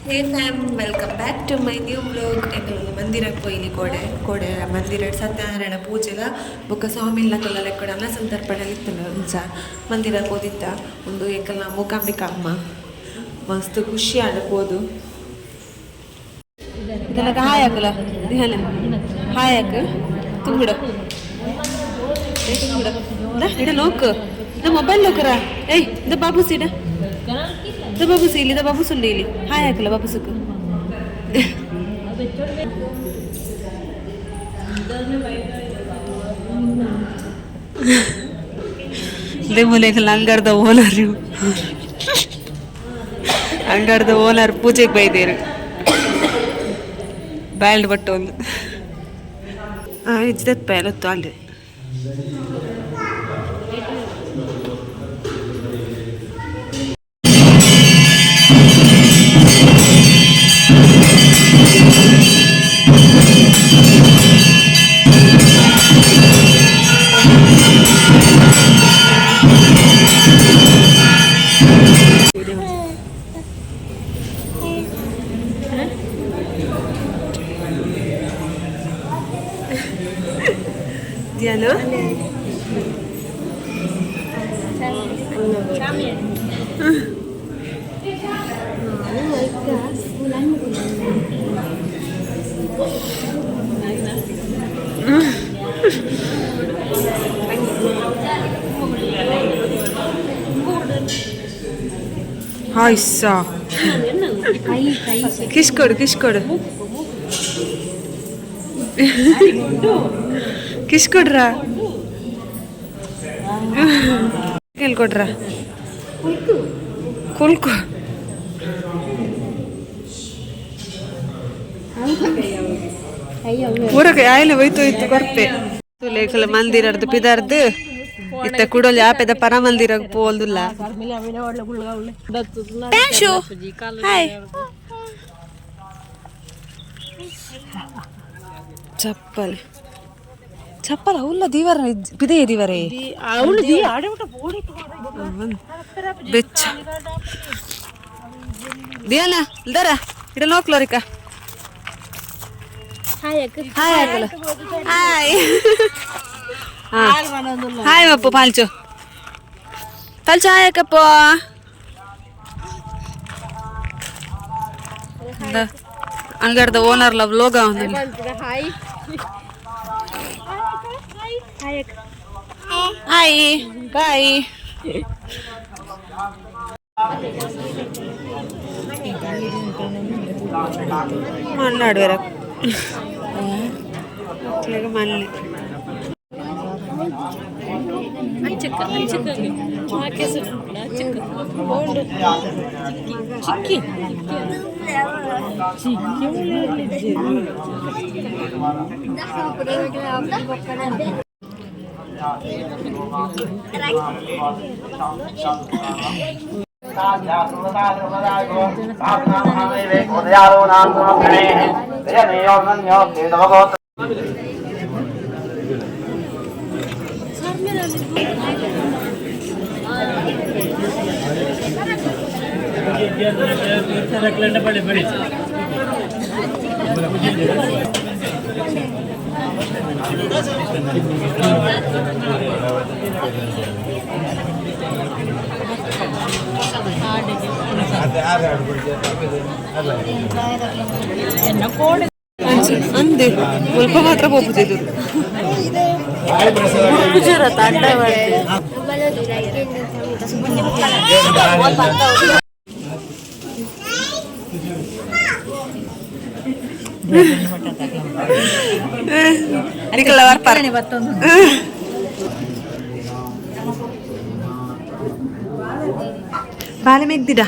Hey fam, welcome back to my new vlog. ಎಂಕುಲು ಮಂದಿರಕ್ಕೆ ಪೋಯಿನಿ ಕೋಡೆ. ಕೋಡೆ ಮಂದಿರ ಸತ್ಯನಾರಾಯಣ ಪೂಜೆಲ ಬೊಕ್ಕ ಸ್ವಾಮಿಲ್ನಕುಲ ಲೆಕ್ಕಡ ಅನ್ನ ಸಂತರ್ಪಣೆ ಇತ್ತುಂಡು. ಅಂಚ ಮಂದಿರ ಪೋದಿತ್ತ. ಉಂದು ಎಂಕಲ್ನ ಮೂಕಾಂಬಿಕಾ ಅಮ್ಮ. ಮಸ್ತ್ ಖುಷಿ ಆಂಡ್ ಪೋದು. ಇದನ್ನ ಹಾಯ್ ಹಾಕಲ, ಹಾಯ್ ಹಾಕ. ತುಂಬಿಡು ತುಂಬಿಡು. ಇಡ ಲೋಕ್ ಇದ ಮೊಬೈಲ್ ಲೋಕರ. ಏಯ್, ಇದ ಬಾಬುಸ್ ಇಡ, ಇದ ಬಾಬುಸ್ ಇಲ್ಲಿ, ಇದ ಬಾಬುಸ್ ಉಂಡು ಇಲ್ಲಿ. ಹಾಯ್ ಹಾಕಲ ಬಾಬುಸುಕ್. ಇದೆ ಅಂಗಡ್ದ ಓನರ್, ಅಂಗಡ್ದ ಓನರ್ ಪೂಜೆಗೆ ಬೈದೇರು ಬ್ಯಾಂಡ್ ಬಟ್ಟು ಒಂದು ಇಜ್ಜತ್ ಪೇಲತ್ತು ಅಲ್ಲಿ. Diana? ಹಾಯ್ಸ, ಕಿಶ್ ಕೊಡು, ಕಿಶ್ ಕೊಡು, ಕಿಶ್ ಕೊಡ್ರ, ಕೊಡ್ರ. ಕುಲ್ಕು ಪೂರಕ ಆಯ್ಲೆ ಹೋಯ್ತು ಹೋಯ್ತು ಕೊರ್ಪೆ. ಲೇಖಲ ಮಂದಿರರ್ದು ಪಿದಾರ್ದು ಇತ್ತ ಕುಡೊಲಿ ಆಪೆದ ಪರ ಮಂದಿರ ಪೋಲ್ದುಲ್ಲ. ಹಾಯ್. ಚಪ್ಪಲ್ ಚಪ್ಪಲ ಉಲ್ಲ ದೀವರ ಪಿದೆಯೇ ದೀವರೇ ಬೆಚ್ಚ. ದಿಯಾನ ಇಲ್ದಾರ ಇಡ ನೋಕ್ಲೋರಿಕ. ಹಾಯ್ ಹಾಕಲ. ಹಾಯ್ ಹಾಯ್ ಅಪ್ಪು. ಪಾಲ್ಚು ಪಾಲ್ಚು. ಹಾಯ್ ಹಾಕಪ್ಪ. ಅಂಗಡ್ದ ಓನರ್ ಲವ್ ಲೋಗ. ಹಾಯ್. Hi, bye. ಮಣ್ಣಾಡುವೆರ ಮಣ್ಣೆ. ಚಿಕ್ಕ ಚಿಕ್ಕ ಚಿಕ್ಕ ಚಿಕ್ಕಿ ಚಿಕ್ಕಿ. ಅಂದೆ ಸ್ವಲ್ಪ ಮಾತ್ರ ಹೋಗುದಿದ್ದು. ಗುಜರಾತ್ ಅಡ್ಡ. ನಿಕಲ್ಲ ಬರ್ಪಾರ. ಬಾಲೆ ಮೆಗ್ದಿಡ.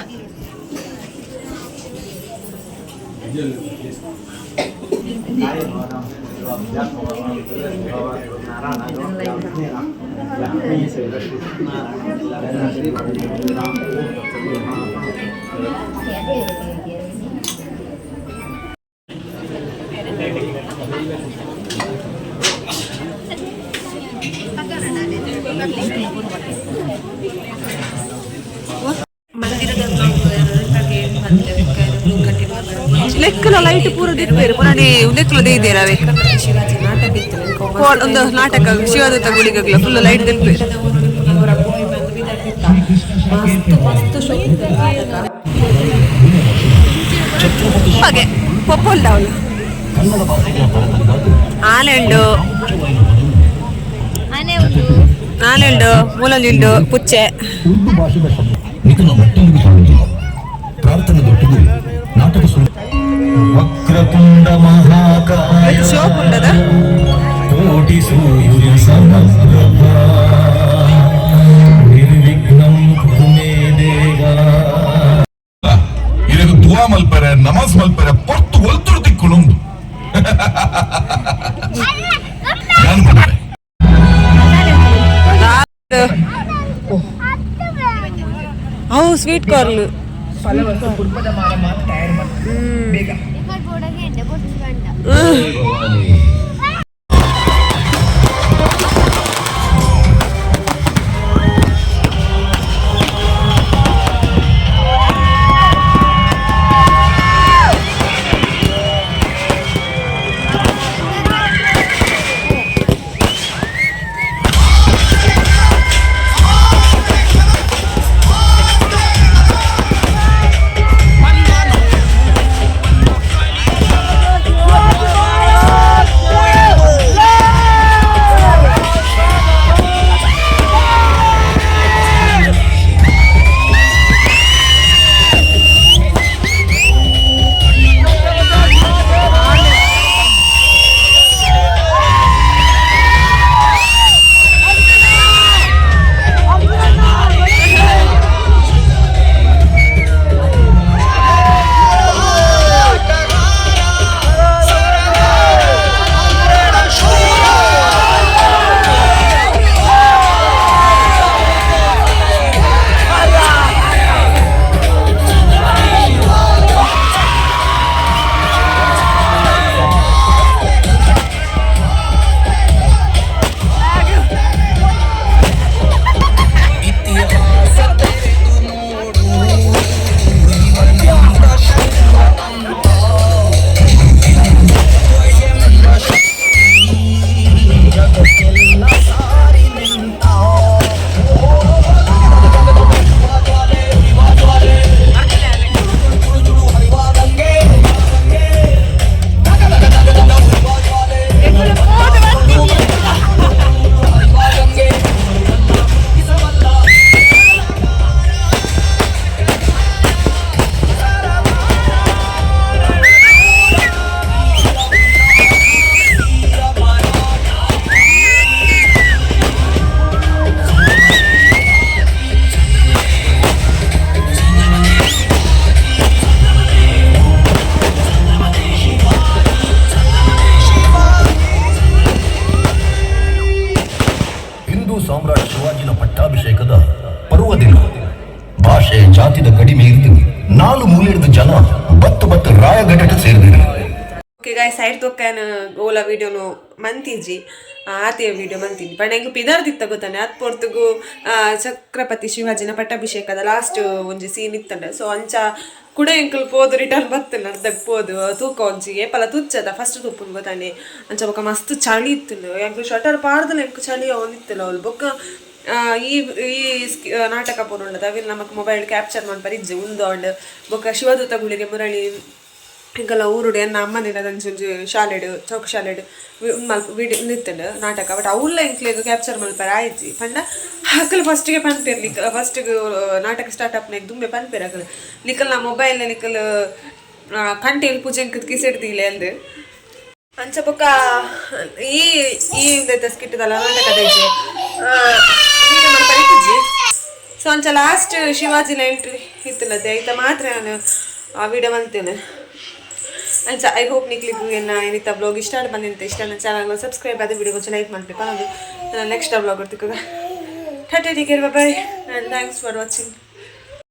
ಮಂದಿರದ. ಲೆಕ್ಕಲ ಲೈಟ್ ಪೂರ ದಿಪ್ಪೇರು ಪುನಡಿ ಉಂದೆಕ್ಲ ದೇದೇರವೆ ಶಿವಾಜಿ ನಾಟಕ ಇತ್ತು. ಒಂದು ನಾಟಕ ಶಿವದೂತ ಗುಳಿಗಗ್ಲ ಫುಲ್ ಲೈಟ್ ದಿಪ್ಪೇರು. ಮಸ್ತ್ ಮಸ್ತ್ ಶೋಕ್ ನಾಟಕ. ಹಾಗೆ ಪೊಪ್ಪೊಲ್ದ ಅವಳು ಆನೆ ಉಂಡು. ಆನೆ ಉಂಟು. ಆನೆ ಉಂಡು, ಮೂಲಂಜಿ ಉಂಡು, ಪುಚ್ಚೆ. ಉರ್ದು ಭಾಷೆದ ಶಬ್ದ ನಿಖಲ ಮಟ್ಟೊಂದಿಗೆ ಕಾಣುವುದಿಲ್ಲ. ಪ್ರಾರ್ಥನೆ ದೊಟ್ಟಿಗೆ ನಾಟಕ ಸುರು ವಕ್ರತುಂಡ ಮಹಾಕಾಯ ಶೋಕ್ ಉಂಡದ. ಕೋಟಿ ಸೂರ್ಯ ಸಮಪ್ರಭಾ ನಿರ್ವಿಘ್ನಂ ಕುರು ಮೇ ದೇವ. ಇರಗ ದುವಾ ಮಲ್ಪರೆ, ನಮಾಜ್ ಮಲ್ಪರೆ ಪೊರ್ತು ಒಲ್ತುಡು ತಿಕ್ಕುನುಂದು ಯಾನ್ ಪನ್ಪೆ. ಅವು ಸ್ವೀಟ್ ಕಾರ್ನ್. ಬೋಡಗೆ ಬೊಚ್ಚು ಗಂಡ. ಹಿಂದೂ ಸಾಮ್ರಾಟ್ ಶಿವಾಜಿನ ಪಟ್ಟಾಭಿಷೇಕದ ಪರ್ವ ದಿನ. ಭಾಷೆ ಜಾತಿದ ಕಡಿಮೆ ಇರ್ದು ನಾಲು ಮೂಲೆಡ್ದು ಜನ ಬತ್ತು ಬತ್ತು ರಾಯಗಢಕ್ಕೆ ಸೇರಿದರು. ಓಕೆ ಗಾಯ್, ಸೈಡ್ ತೊಕ್ಕಾನ ಓಲ ವಿಡಿಯೋನು ಮಂತಿಜಿ, ಆತೆಯ ವಿಡಿಯೋ ಮಂತೀನಿ. ಪಂಡ ಎಂಕ್ ಪಿದಾರ್ದಿತ್ತ ಗೊತ್ತಾನೆ, ಅತ್ ಪೊರ್ತುಗು ಛತ್ರಪತಿ ಶಿವಾಜಿನ ಪಟ್ಟಾಭಿಷೇಕದ ಲಾಸ್ಟ್ ಒಂಜಿ ಸೀನ್ ಇತ್ತಂಡ. ಸೊ ಅಂಚ ಕುಡ ಎಂಕುಲು ಪೋದು ರಿಟರ್ನ್ ಬತ್ತಲ್ಲ, ಅರ್ಧಕ್ ಪೋದು ತೂಕ ಒಂಜಿ ಏಪಲ ತುಚ್ಚದ ಫಸ್ಟ್ ತುಪ್ಪುನ್ ಗೊತ್ತಾನೆ. ಅಂಚ ಬೊಕ ಮಸ್ತ್ ಚಳಿ ಇತ್ತು. ಎಂಕ್ ಶಟರ್ ಪಾಡ್ದಲ ಎಂಕ್ ಚಳಿ ಅವನಿತ್ತಲ್ಲ ಅವಳು. ಬೊಕ್ಕ ಈ ಈ ನಾಟಕ ಪೂರ ಅವಿಲ್ ನಮಕ್ ಮೊಬೈಲ್ ಕ್ಯಾಪ್ಚರ್ ಮನ್ಪರೆ ಇಜ್ಜಿ ಉಂದು ಅಂಡ್. ಬೊಕ್ಕ ಶಿವದೂತ ಗುಳಿಗೆ ಮುರಳಿ ಎಂಕಲ್ಲ ಊರುಡು ಎನ್ನ ಅಮ್ಮನಿನ ಒಂಜಿ ಶಾಲೆಡ್ ಚೌಕ ಶಾಲೆಡ್ ಮಲ್ಪ ವಿಡಿ ನಿತ್ತಂಡು ನಾಟಕ. ಬಟ್ ಅವುಲ್ಲ ಎಂಕ್ಲೆಗ್ ಕ್ಯಾಪ್ಚರ್ ಮಲ್ಪರೆ ಆಯ್ತು. ಪಂಡ ಅಕುಲು ಫಸ್ಟಿಗೆ ಪನ್ಪೇರ್, ನಿಕ್ ಫಸ್ಟಿಗೆ ನಾಟಕ ಸ್ಟಾರ್ಟ್ ಅಪ್ನಾಗ ದುಂಬೆ ಪನ್ಪೇರ್ ಅಕುಲು, ನಿಕಲ್ನ ಮೊಬೈಲ್ ನಿಕಲ್ ಕಂಟೆಲ್ ಪೂಜೆಂಕ್ ಕಿಸೆಡ್ ದೀಲೆ ಅಂದ್. ಅಂಚ ಬೊಕ್ಕ ಈ ಈ ಸ್ಕಿಟ್ಟದಲ್ಲ ನಾಟಕದ ಇಜ್ಜಿ ವಿಡಿಯೋ ಮಲ್ಪರೆ ಇತ್ತಿಜ್ಜಿ. ಸೊ ಅಂಚ ಲಾಸ್ಟ್ ಶಿವಾಜಿನ ಎಂಟ್ರಿ ಇತ್ತಲ್ಲತೆ, ಐತ ಮಾತ್ರ ನಾನು ಆ ವಿಡಿಯೋ ಮಲ್ತೇನೆ. ಅಂಚ I hope ನಿಕ್ಲಿಗ್ ಎನ್ನ ಏನಿತ್ತ ಬ್ಲಾಗ್ ಇಷ್ಟ ಆಡ್ ಬಂದಿಂತ. ಇಷ್ಟ ನನ್ನ ಚಾನಲ್ ಸಬ್ಸ್ಕ್ರೈಬ್ ಆದ ವಿಡಿಯೋ కొంచెం ಲೈಕ್ ಮಾಡ್ಬೇಕು ಅನ್ನೋದು. ನೆಕ್ಸ್ಟ್ ಬ್ಲಾಗ್ ತಿಕ್ಕಗ. Tata, take care, bye and thanks for watching.